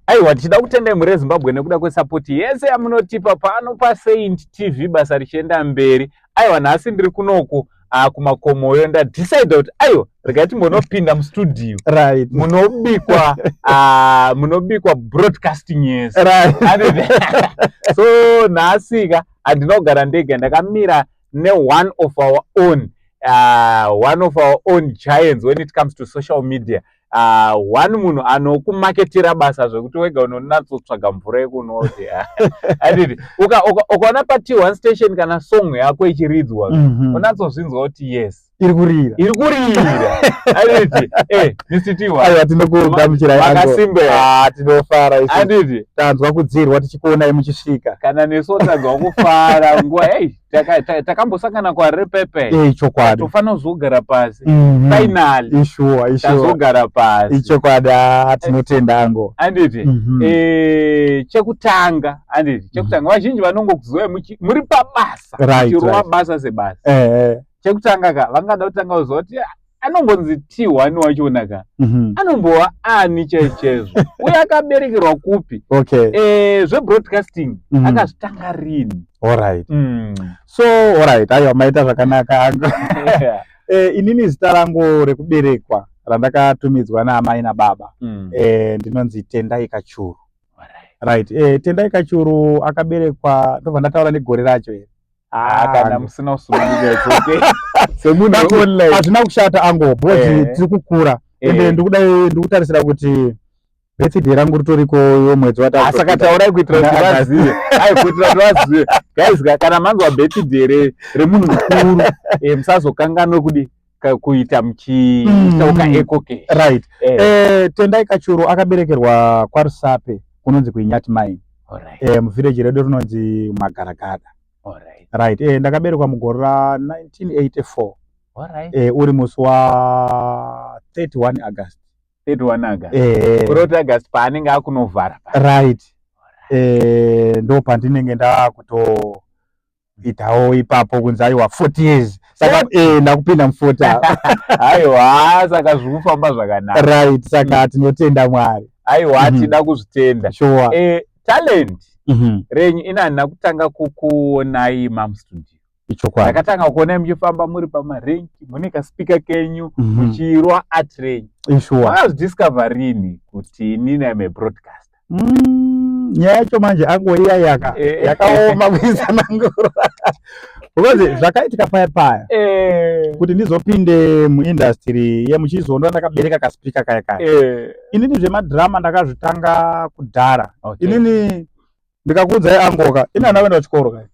Aiwa, tichida kutenda mhuri yeZimbabwe nekuda kwesapoti yese yamunotipa pano paSaint TV, basa richienda mberi. Aiwa, nhasi ndiri kunoku kumakomoyo, ndadecide kuti aiwa, regai timbonopinda mustudio munobikwa munobikwa broadcasting yese. So nhasi ka handina kugara ndega, ndakamira ne-one of our own one of our own giants when it comes to social media, one munhu anokumaketera basa zvekuti wega unonatsotsvaga mvura yekunwa kuti anditi ukaona pa-T1 station kana song yako ichiridzwa, unatsozvinzwa kuti yes, iri kurira. Iri kurira, anditi Mr T1? Aiwa, tinokugamuchirai. Makasimba? Ah, tinofara isu. Anditi? Tanzwa kudzirwa tichikuonai muchisvika. Kana nesu tanzwa kufara. Nguva ei takambosangana kwaRepepe. Chokwadi. Tofanira kuzogara pasi. Finally Ishuwa, ishuwa. tazogara pasi. Ichokwadi. Ah, tinotenda ango. Anditi? Chekutanga, anditi, chekutanga, vazhinji vanongokuziva muri pabasa, muchirova basa sebasa. Chekutanga ka, vangada kutanga kuziva kuti anombonzi T1 wachona ka, anombova ani chaizvo, uye akaberekerwa kupi? Zvebroadcasting akazvitanga rini? Alright. So alright, aiwa, maita zvakanaka ango. Inini zita rangu rekuberekwa randakatumidzwa naamai nababa, ndinonzi Tendai Kachuru. Right. Tendai Kachuru akaberekwa, ndobva ndataura negore racho here? Ah, kana musina kusununguka, it's okay. Semunhu online. Hazvina kushata ango, because tiri kukura, ende ndikudai ndikutarisira kuti birthday rangu ritoriko iwo mwedzi. Ah, saka taurai kuitira kuti vazive. Ai, kuitira kuti vazive. Guys, kana manzwa birthday remunhu mukuru, musazokanganwe kudi kuita muchiitauka EcoCash. Right. Tendai Kachuru akaberekerwa kwaRusape, kunonzi kuInyati Mine, muvillage redu rinonzi Magaragada. Right. Ndakaberekwa mugore ra1984, uri musi wa 31 August. 31 August. Kuroti August paanenge akunovhara. Right. Ndo pandinenge ndakutoitawo ipapo kunzi aiwa, 40 years, saka ndakupinda mu40. Aiwa, saka zviri kufamba zvakanaka. Right, saka tinotenda Mwari. Aiwa, tida kuzvitenda. Sure. Talent renyu, ina handina kutanga kukuonai mamustudio. Ichokwadi. Ndakatanga kuonai muchifamba muri pamarenki, mune kaspeaker kenyu, muchirwa art renyu. Makazvidiscover rini kuti inini am a broadcaster? Nyaya yacho manje ango iya yakaoma kuisanangura, because zvakaitika paya paya kuti ndizopinde muindustry yemuchizondwa ndakabereka kaspeaker kaya kaya, inini zvemadhirama ndakazvitanga kudhara. Inini ndikakuudzai angoka, ini handina kuenda kuchikoro kai,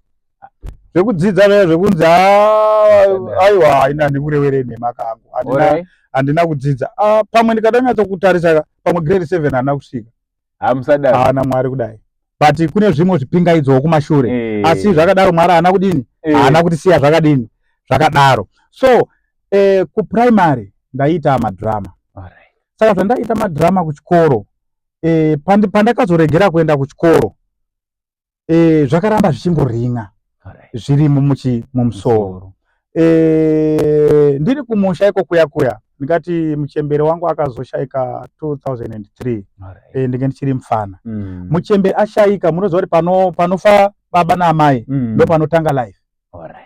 zvekudzidza zvaya zvekunzi aiwa, ini handikurewerei nhema kangu, handina handina kudzidza. Ah, pamwe ndikada kunyatsokutarisa, pamwe grade 7 handina kusvika. Hamusadaro. Haana Mwari kudai, but kune zvimwe zvipingaidzowo kumashure. Asi zvakadaro, Mwari haana kudini, haana kutisiya zvakadini, zvakadaro. So kuprimary ndaiita madhirama. Saka zvandaita madhirama kuchikoro, pandakazoregera kuenda kuchikoro, zvakaramba zvichingoringa zvirimo mumusoro. Ndiri kumusha iko kuya kuya, ndingati muchembere wangu akazoshaika 2003. Ndinge ndichiri mufana. Muchembere ashaika, munoziva kuti panofa baba naamai, ndo panotanga life,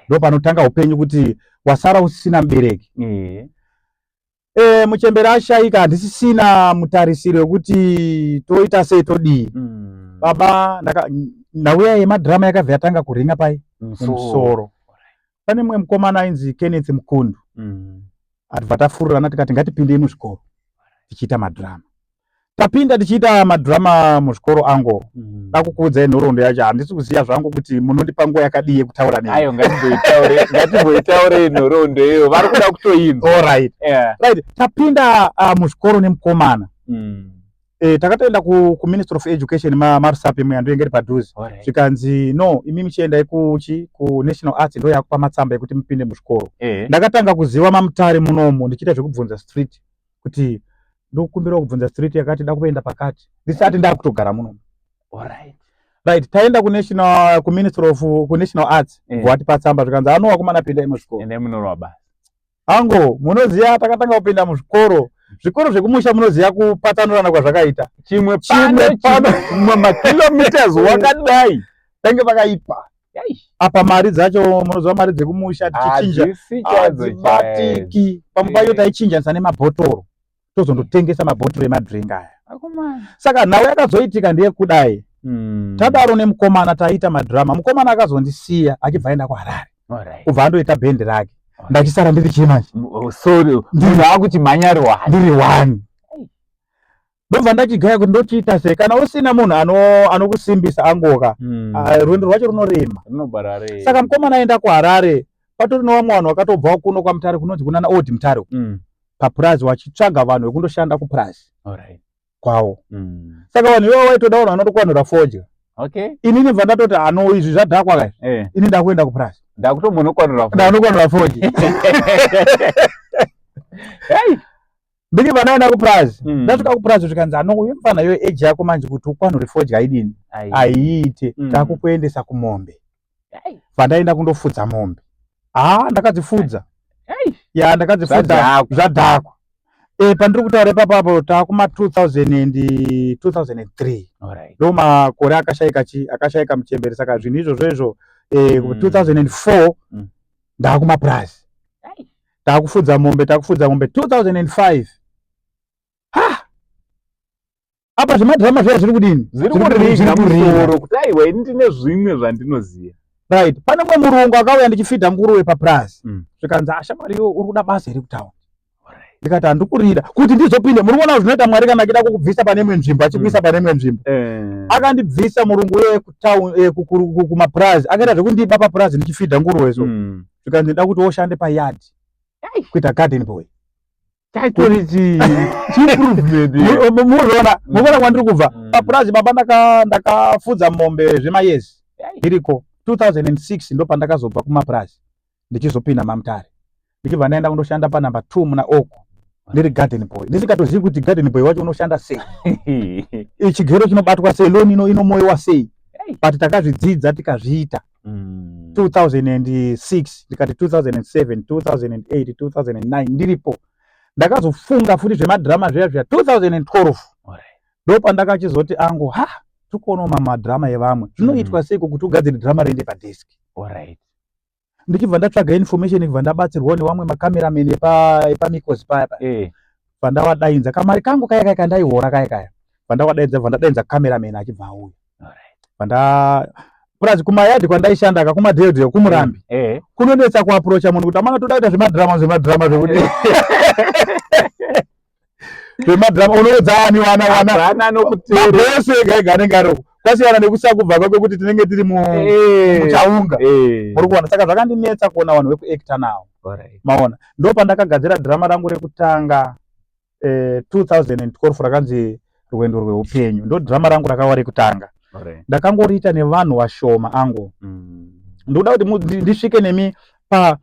ndo panotanga upenyu, kuti wasara usisina mubereki. Muchembere ashaika, handisisina mutarisiro wekuti toita sei, todii. Baba ndauya yemadhirama yakabva yatanga kuringa pai mumusoro. Pane mumwe mukomana ainzi Kenneth Mukundu. Atibva tafurirana, tikati ngatipindei muzvikoro tichiita madhirama. Tapinda tichiita madhirama muzvikoro ango. Dakukuudzai nhoroondo yacho, handisi kuziva zvangu kuti munondipa nguva yakadii yekutaura neni. Ayo, ngatimboitaurei nhoroondo iyoyo, vari kuda kutoinzwa. Alright. Right, tapinda muzvikoro nemukomana. Takatoenda kuMinistry of Education maRusape muya, ndoinge iri padhuze. Zvikanzi no, imi muchiendai kuchi kuNational Arts, ndo yakupa matsamba ekuti mupinde muzvikoro. Ndakatanga kuziva maMutare munomu ndichiita zvekubvunza street, kuti ndokumbirawo kubvunza street yakati, da kuenda pakati, ndisati ndakutogara munomu. Right, taenda kunational, kuministry of, kuNational Arts, vatipa tsamba, zvikanzi ano, vakomana, pindai muzvikoro. Endai munorwa basa. Ango, munoziva takatanga kupinda muzvikoro. Zvikoro zvekumusha munoziva kupatsanurana kwazvakaita. Chimwe pano, chimwe makilometers wakadai. Penge pakaipa. Apa mari dzacho munoziva mari dzekumusha tichichinja hadzibatiki. Pamwe pacho taichinjanisa nemabhotoro tozondotengesa mabhotoro emadrink aya. Saka nhau yakazoitika ndeyekudai. Tadaro nemukomana taita madrama, mukomana akazondisiya achibva aenda kuHarare. Kubva andoita bhendi rake. Ndachisara ndiri chii manje? Oh, sorry, munhu akuti mhanya ari one. Ndiri one. Ndobva ndachigaya kuti ndochiita sei kana usina munhu anokusimbisa angoka. Rwendo rwacho runorema. Saka mukomana aenda kuHarare, patori nevamwe vanhu vakatobvawo kuno kwaMutare kunonzi kunana Old Mutare. Papurazi vachitsvaga vanhu vekundoshanda kupurazi. Kwavo. Saka vanhu ivavo vaitoda vanhu vanotokwanura fodya. Inini bva ndatoti ano izvi zvadhakwa kai. Ini ndakuenda kupurazi. Ndakutombonokwanura fodya. Ndakunokwanura fodya. Hey. Ndikibva ndaenda kupurazi. Ndasvika kupurazi zvikanzi ano uyu mfana yo age yako manje kuti ukwanure fodya idini. Aiite. Takukuendesa kumombe. Bva ndaenda kundofudza mombe. Ndakadzifudza. Ya, ndakadzifudza zvadhakwa. Pandiri kutaura ipapo apo taakuma 2003. Ndo makore akashaika chi, akashaika muchembere. Saka zvinhu izvozvo izvo, 2004 ndaakumapurazi. Taakufudza mombe, taakufudza mombe 2005. Ha! Apa zvemadhirama zviya zviri kudini? Zviri kuriga musoro kuti aiwa ini ndine zvimwe zvandinoziva. Right. Pane mumwe murungu akauya ndichifidha nguruve papurazi. Zvikanzi ashamwari iwe uri kuda basa here kutaura? Ndikati handikurida kuti ndizopinde. Muri kuona zvinoita Mwari kana achida kukubvisa pane imwe nzvimbo achikuisa pane imwe nzvimbo. Akandibvisa murungu uye kutown, kumapurazi. Akaita zvekundiba papurazi ndichifidha nguruve so. Zvikanzi ndida kuti woshande payard. Kuita garden boy. Chaitori chi improvement. Munoona, munoona kwandiri kubva. Papurazi baba ndakafudza mombe zvemayezi. Iriko 2006 ndo pandakazobva kumapurazi ndichizopinda maMutare. Ndichibva ndaenda kundoshanda pa number 2 muna Oko. Ndiri garden boy. Ndisingatozivi kuti garden boy wacho unoshanda sei. Chigero chinobatwa sei, loan inomoyiwa sei. But takazvidzidza tikazviita. 2006 ndikati 2007, 2008, 2009 ndiripo. Ndakazofunga futi zvemadhirama zviya zviya 2012. Ndo pandakachizoti angu ha tikuonawo mamadhirama evamwe. Zvinoitwa seiko kuti ugadzire dhirama riende padesk. Ndichibva ndatsvaga information kubva ndabatsirwawo nevamwe macameraman epaMikosi paya paya. Bva ndavadainza kamari kangu kaya kaya kandaihora kaya kaya. Bva ndavadainza, bva ndadainza cameraman achibva auya. Bva nda purazi kumayadhi kwandaishanda ka kumadheodheo kumurambi. Kunonetsa kuaprocha munhu kuti amana toda kuita zvemadhirama zvemadhirama zvekuti zvemadhirama unoudza ani wana wana Hapana anokuteerera. Mabhosi ega ega anenge ari uko. Kwasiyana nekusakubva kwake kuti tinenge tiri muchaunga. Muri kuona saka zvakandinetsa kuona vanhu vekuacta navo. Maona ndo pandakagadzira dhirama rangu rekutanga 2012 rakanzi Rwendo rweupenyu. Ndo dhirama rangu rakawa rekutanga. Ndakangoriita nevanhu vashoma angu. Ndoda kuti ndisvike nemi pa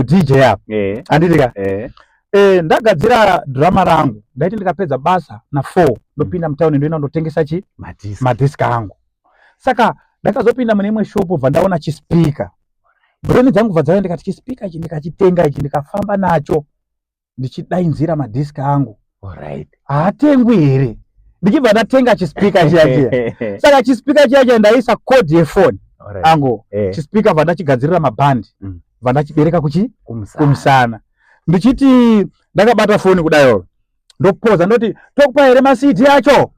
DJ apa. Handiti ka? Ndagadzira drama rangu. Ndaiti ndikapedza basa na 4 ndopinda mutauni ndoenda ndotengesa chi madisc angu. Saka ndakazopinda mune imwe shop bva ndaona chispeaker. Brain dzangu bva dzauya ndikati chispeaker ichi ndikachitenga ichi ndikafamba nacho ndichidainzira madisc angu. Haatengwi here? Ndichibva ndatenga chispeaker chiya chiya. Saka chispeaker chiya chiya ndaisa code yefoni angu. Chispeaker bva ndachigadzirira mabhandi. Bva ndachibereka kuchi? Kumusana. Ndichiti ndakabata foni kudayo. Ndopoza ndoti tokupa here ma CD acho?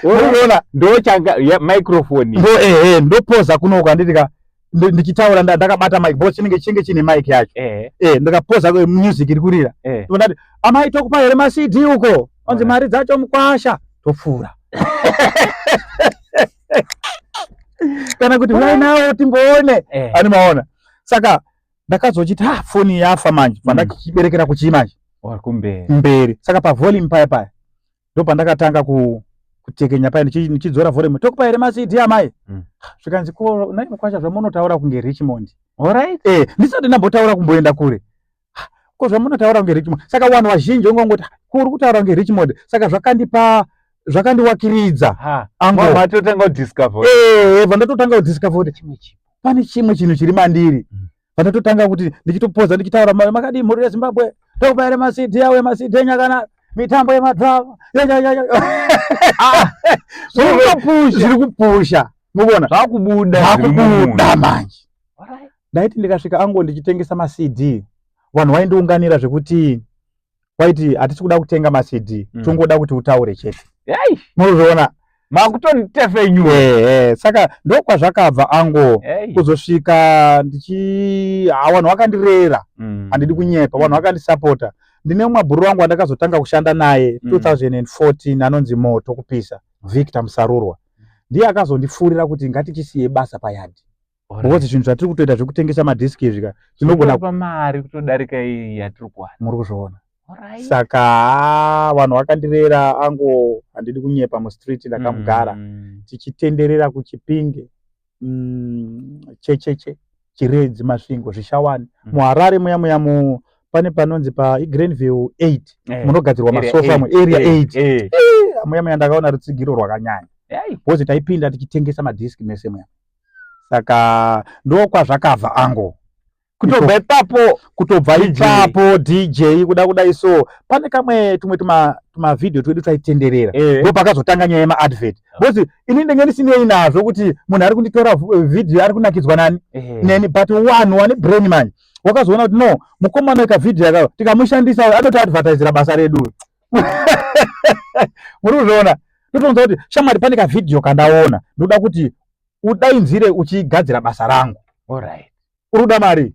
Unoona? Ndochanga ya microphone. Ndo ndopoza kuno handiti ka ndichitaura ndakabata mic box chinenge chinge chine mic yacho. Ndikapoza music iri kurira. Ndoti amai tokupa here ma CD uko? Onzi mari dzacho mukwasha topfuura. Kana kuti right now timboone. Ani maona. Saka ndakazochiti foni yafa manje. Pandachiberekera kuchii manje? Kumberi. Mberi. Saka pa volume paya paya ndo pandakatanga kutekenya paya ndichidzora volume. Tokupa here ma CD amai? Zvikanzi ko nai mukwasha zvamunotaura kunge Richmond. Ndisati ndambotaura kumboenda kure. Ko zvamunotaura kunge Richmond. Saka vanhu vazhinji vongongoti ko uri kutaura kunge Richmond. Saka zvakandiwakiridza. Ango. Matotanga kudiscover. Bva ndatotanga kudiscover kuti pane chimwe chinhu chiri mandiri. Pandatotanga kuti ndichitopoza ndichitaura makadii mhuri yeZimbabwe. Tokupa here maCD awe, maCD enyakanaka, mitambo yemadrama. Ah, zviri Zviri kupusha, mukuona? Zvakubuda. Zvakubuda manje. Ndaiti ndikasvika ango ndichitengesa maCD, vanhu vaindiunganira zvekuti waiti hatisi kuda kutenga maCD, tongoda kuti utaure chete. Murikuzviona? Makutonitefenyura. Ehe, saka ndokwazvakabva ango, kuzosvika ndichi ha, vanhu vakandirera. Handidi kunyepa, vanhu vakandisapota. Ndine mumwe bhuru wangu wandakazotanga kushanda naye 2014, anonzi Moto Kupisa, Victor Musarurwa. Ndiye akazondifurira kuti ngatichisiye basa payadhi, because zvinhu zvatiri kutoita zvekutengesa madhiski izvi ka, tinogona pa mari kutodarika iyi yatiri kuwana. Muri kuzviona? Saka ha, vanhu vakandirera ango, handidi kunyepa. Mustreet ndakamugara, tichitenderera kuChipinge, Checheche, Chiredzi, Masvingo, Zvishawani, muHarare muya muya pane panonzi pa iGrandview 8, munogadzirwa Area masofa, 8. Mu Area 8. Muya muya ndakaona rutsigiro rwakanyanya, because taipinda tichitengesa madhiski mese muya. Saka ndokwazvakabva ango. Kutobva ipapo. Kutobva DJ. ipapo DJ kuda kudai. So pane kamwe tumwe tumavhidhiyo twedu twaitenderera, ndo pakazotanga nyaya yemaadvert, because ini ndenge ndisinei nazvo kuti munhu ari kunditora vhidhiyo ari kunakidzwa nani, neni. But wanhu wane brain manje wakazoona kuti no, mukomana weka vhidhiyo yakayo tikamushandisa anotiadvertisira basa redu. Muri kuzviona? Totonzwa kuti shamwari, pane kavhidhiyo kandaona, ndoda kuti udainzire uchigadzira basa rangu. Uri kuda mari?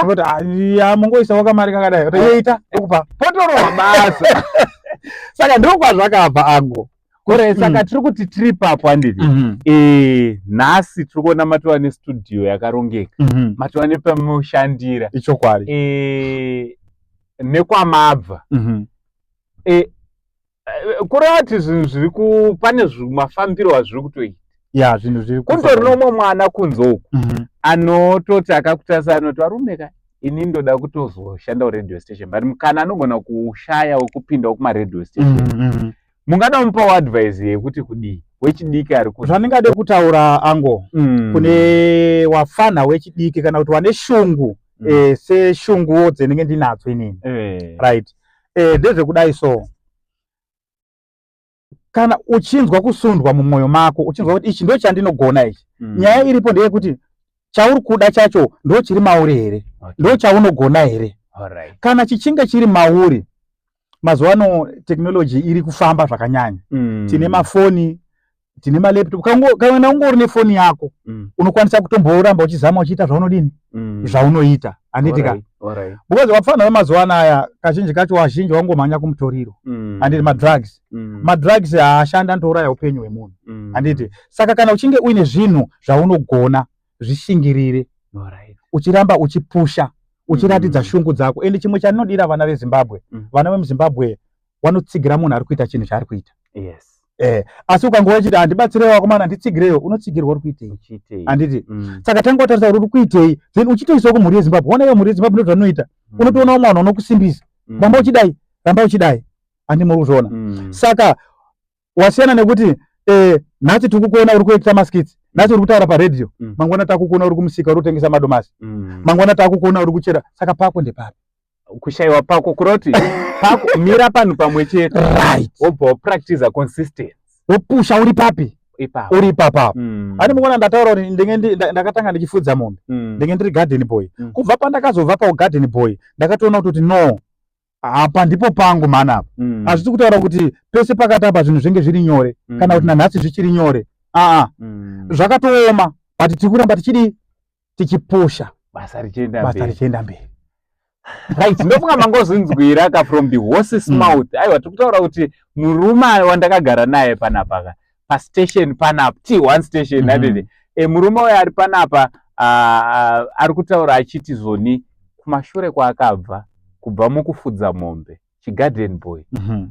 Kuti ya mungoisawo kamari kakadai, yeita okupa. Potorowa basa. Saka ndokwazvakabva ango. Alright, saka tiri kuti tiri papo, handiti? Nhasi tiri kuona matova nestudio yakarongeka, matova nepamushandira. Ichokwadi. Nekwamabva, kureva kuti zvinhu zviri ku pane mafambiro azviri kutoita. Ya, zvinhu zviri Kuntori nomwe mwana kunze uku anototi akakutarisa anoti, "Varume ka, ini ndoda kutozoshanda kuradio station," but mukana anogona kushaya wekupindawo kumaradio station. Mungada kumupawo advice yekuti kudii wechidiki ari ku Zvandingade kutaura ango kune wafana wechidiki kana kuti wane shungu, seshunguwo dzenenge ndinadzo inini, right, ndezvekudai. So kana uchinzwa kusundwa mumwoyo mako, uchinzwa kuti ichi ndo chandinogona ichi, nyaya iripo ndeyekuti chauri kuda chacho ndo chiri mauri here? Ndo chaunogona here? Kana chichinge chiri mauri, mazuva ano technology iri kufamba zvakanyanya. Tine mafoni, tine malaptop. Kana ungori nefoni yako, unokwanisa kutomboramba uchizama uchiita zvaunodini, zvaunoita, handiti ka? Alright. Because vapfana vemazuva anaya kazhinji kacho vazhinji vangomhanya kumutoriro, handiti? Madrugs. Madrugs haashandi, anotouraya upenyu hwemunhu, handiti? Saka kana uchinge uine zvinhu zvaunogona, zvishingirire, uchiramba uchipusha, uchiratidza shungu dzako. Ende chimwe chandinodira vana veZimbabwe, vana vemuZimbabwe vanotsigira munhu ari kuita chinhu chaari kuita. Asi ukangova uchiti, "Handibatsirewo vakomana, nditsigirewo," unotsigirwa uri kuitei? Uchiitei? Handiti? Saka tanga watarisa kuti uri kuitei, then uchitoisawo kumhuri yeZimbabwe. Ona iwe, mhuri yeZimbabwe ndozvanoita. Unotoona umwe vanhu vanokusimbisa, ramba uchidai, ramba uchidai, handi muri kuzviona? Saka wasiyana nekuti nhasi tiri kukuona uri kuita maskits, nhasi uri kutaura paredhiyo, mangwana takukuona uri kumusika uri kutengesa madomasi, mangwana takukuona uri kuchera. Saka pako ndepapi? Kushayiwa pako kuroti pako mira panhu pamwe chete, wobva wapractiza consistency. Wopusha uri papi? Ipapo. Uri ipapapo. Ani mukuona ndataura kuti ndenge ndakatanga ndichifudza mombe, ndenge ndiri garden boy. Kubva pandakazobva paugarden boy, ndakatoona kuti no, apa ndipo pangu mhani apa. Hazvisi kutaura kuti pese pakati apa zvinhu zvinge zviri nyore, kana kuti nanhasi zvichiri nyore, aa. Zvakatooma, but tiri kuramba tichidii? Tichipusha. Basa richienda Basa mberi. Richienda mberi. Right, ndofunga mangozvinzwira ka from the horse's mouth. Aiwa, tiri kutaura kuti murume wandakagara naye panapa ka, pastation panapa, T1 station, handiti? Murume uyo ari panapa ari kutaura achiti zvoni kumashure kwaakabva, kubva mukufudza mombe, chigarden boy,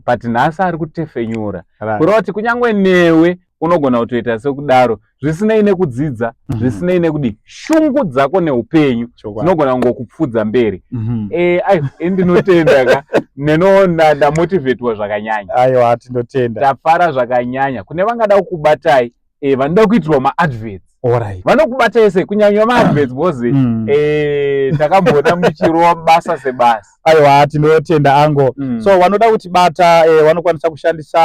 but nhasi ari kutefenyura. Kureva kuti kunyange newe unogona kutoita sekudaro, zvisinei nekudzidza, zvisinei nekudi shungu dzako neupenyu dzinogona kungokupfudza mberi. Aiwa, ini ndinotenda ka neno ndamotivetwa zvakanyanya. Aiwa, tinotenda. Tafara zvakanyanya. Kune vangada kukubatai, vanoda kuitirwa maadverts. Alright. Vanokubata yese, kunyanya maadverts, because takamboona muchirova basa sebasa. Aiwa, tinotenda, ango. So vanoda kutibata vanokwanisa kushandisa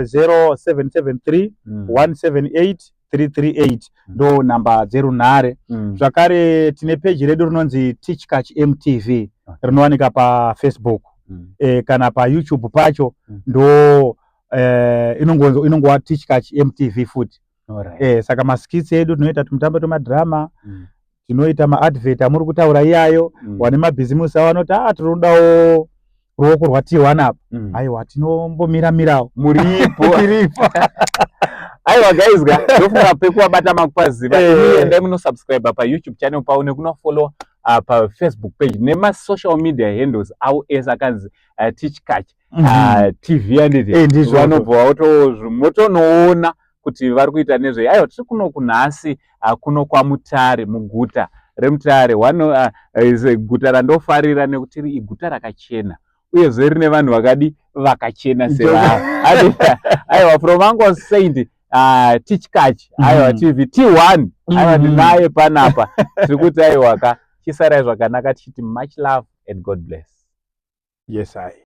0773 178 338, ndo namba dzerunhare. Zvakare tine peji redu rinonzi Tichkach MTV, rinowanika paFacebook kana paYouTube pacho. Ndo inongova Tichkach MTV futi. Saka maskits edu tinoita tumutambo twemadhirama, tinoita maadvert amuri kutaura iyayo. Vane mabhizimusi avo vanoti, "A, tinodawo ruoko rwaT1 apa." Aiwa, tinombomira-mirawo. Muripo. Tiripo. Aiwa guys ka, ndofunga pekuvabata makupaziva. Endai munosubscribe paYouTube channel pavo nekunofollow paFacebook page nemasocial media handles avo ese akanzi Tichkach TV, handiti? Ndizvozvo. Vanobva motonoona kuti vari kuita nezvei. Aiwa, tiri kuno kunhasi kuno kwaMutare, muguta reMutare. One is guta randofarira nekuti iguta rakachena, uyezve rine vanhu vakadi vakachena sevavo. Aiwa, from Uncle Saint Tichkach, aiwa, TV T1, aiwa, ndinaye panapa. Tiri kuti aiwa ka, chisarai zvakanaka, tichiti much love and God bless. Yes, I.